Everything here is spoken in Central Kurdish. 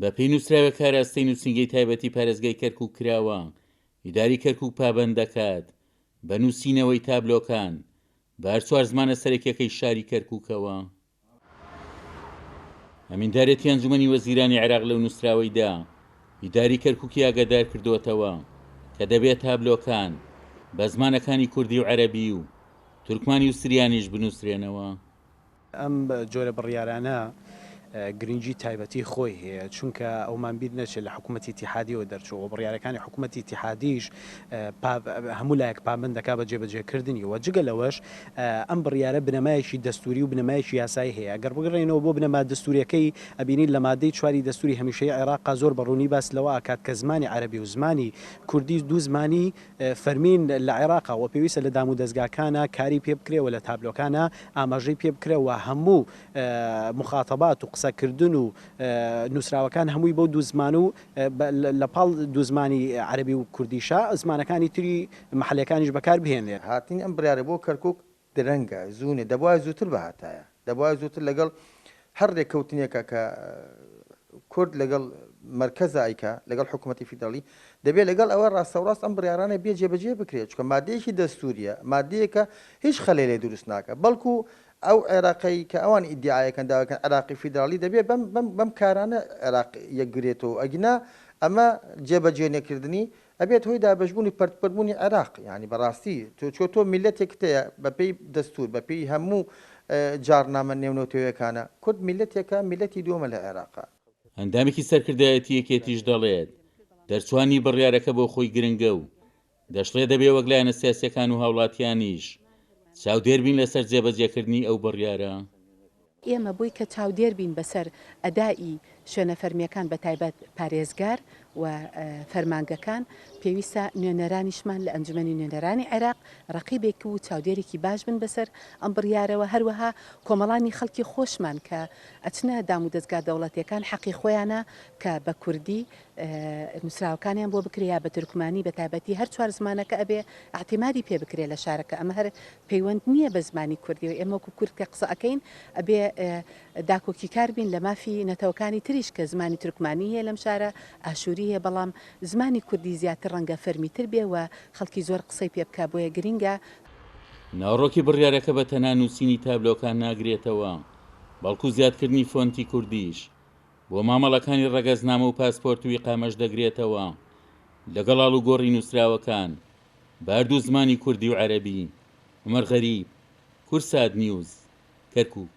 بەپێی نووسراوێک ئاراستەی نووسینگەی تایبەتی پارێزگای کەرکووک کراوە، ئیداری کەرکووک پابەند دەکات بە نووسینەوەی تابلۆکان بە هەر چوار زمانە سەرەکیەکەی شاری کەرکووکەوە. ئەمیندارێتی ئەنجومەنی وەزیرانی عێراق لەو نووسراوەیدا ئیداری کەرکووکی ئاگادار کردووەتەوە کە دەبێت تابلۆکان بە زمانەکانی کوردی و عەرەبی و تورکمانی و سریانیش بنووسرێنەوە. ئەم جۆرە بڕیارانە گرنگی تایبەتی خۆی هەیە، چونکە ئەومان بیر نەچێت لە حکوومەتی ئیتیحادیەوە دەرچووە و بڕیارەکانی حکوومەتی ئیتیحادیش هەموو لایەک پابەند دەکات بە جێبەجێکردنی و جگە لەوەش ئەم بڕیارە بنەمایەکی دەستووری و بنەمایەکی یاسایی هەیە. ئەگەر بگەڕێینەوە بۆ بنەما دەستووریەکەی ئەبینین لە مادەی چواری دەستووری هەمیشەیی عێراقا زۆر بە ڕوونی باس لەوە ئەکات کە زمانی عەرەبی و زمانی کوردی دوو زمانی فەرمین لە عێراقا و پێویستە لە دامودەزگاکانا کاری پێ بکرێ و لە تابلۆکانا ئاماژەی پێ بکرێ و هەموو موخاتەبات و قسەکردن و نووسراوەکان هەمووی بەو دوو زمان و لە پاڵ دوو زمانی عەرەبی و کوردیشا زمانەکانی تری مەحەلیەکانیش بەکار بهێنرێن. هاتنی ئەم بڕیارە بۆ کەرکوک درەنگە، زوو نیە، دەبوایە زووتر بهاتایە، دەبوایە زووتر لەگەڵ هەر رێککەوتنێکا کە کورد لەگەڵ مەرکەزا ئەیکا، لەگەڵ حکوومەتی فیدراڵی، دەبێ لەگەڵ ئەوە راستەوڕاست ئەم بڕیارانە بێ جێبەجێ بکرێ، چونکە مادەیەکی دەستووریە، مادەیەکە هیچ خەلەلێ دروست ناکا، بەڵکو ئەو عێراقەی کە ئەوان ئیدیعایەکەن داواکەن عێراقی فیدراڵی دەبێ بەم بەم بەم کارانە عێراق یەکگرێتەوە، ئەگینا ئەمە جێبەجێ نەکردنی ئەبێت هۆی دابەشبوون و پەرت پەرت بوونی عێراق یانی بەڕاستی تۆ چۆ تۆ میللەتێکت هەیە بەپێی دەستور بەپێی هەموو جاڕنامە نێونەتەوەیەکانە کورد میللەتێکە میللەتی دووەمە لە عێراقا. ئەندامێکی سەرکردایەتی یەکێتیش دەڵێت، دەرچوانی بڕیارەکە بۆ خۆی گرنگە و دەشڵێ دەبێ وەک لایەنە سیاسییەکان و هاوڵاتیانیش چاودێر بین لەسەر جێبەجێکردنی ئەو بڕیارە. ئێمە بۆی کە چاودێر بین بەسەر ئەدائی شوێنە فەرمییەکان بەتایبەت پارێزگار و فەرمانگەکان، پێویستە نوێنەرانیشمان لە ئەنجومەنی نوێنەرانی عێراق ڕەقیبێک و چاودێرێکی باش بن بەسەر ئەم بڕیارەوە، هەروەها کۆمەڵانی خەڵکی خۆشمان کە ئەچنە دامودەزگا دەوڵەتیەکان حەقی خۆیانە کە بە کوردی نوسراوەکانیان بۆ بکرێ یا بە تورکمانی بە تایبەتی هەر چوار زمانەکە ئەبێ ئیعتیمادی پێ بکرێ لە شارەکە ئەمە هەر پەیوەند نییە بە زمانی کوردیەوە ئێمە وەکو کورد کە قسە ئەکەین ئەبێ داکۆکیکار بین لە مافی نەتەوەکانی تریش کە زمانی تورکمانی هەیە لەم شارە ئاشووری هەیە بەڵام زمانی کوردی زیاتر ڕەنگە فەرمیتر بێ و خەڵکی زۆر قسەی پێ بکا بۆیە گرینگە ناوەڕۆکی بڕیارەکە بە تەنها نووسینی تابلۆکان ناگرێتەوە، بەڵکو زیادکردنی فۆنتی کوردیش بۆ مامەڵەکانی ڕەگەزنامە و پاسپۆرت و ئیقامەش دەگرێتەوە، لەگەڵ ئاڵوگۆڕی نووسراوەکان بە هەردوو زمانی کوردی و عەرەبی. عومەر غەریب، کوردسات نیوز، کەرکووک.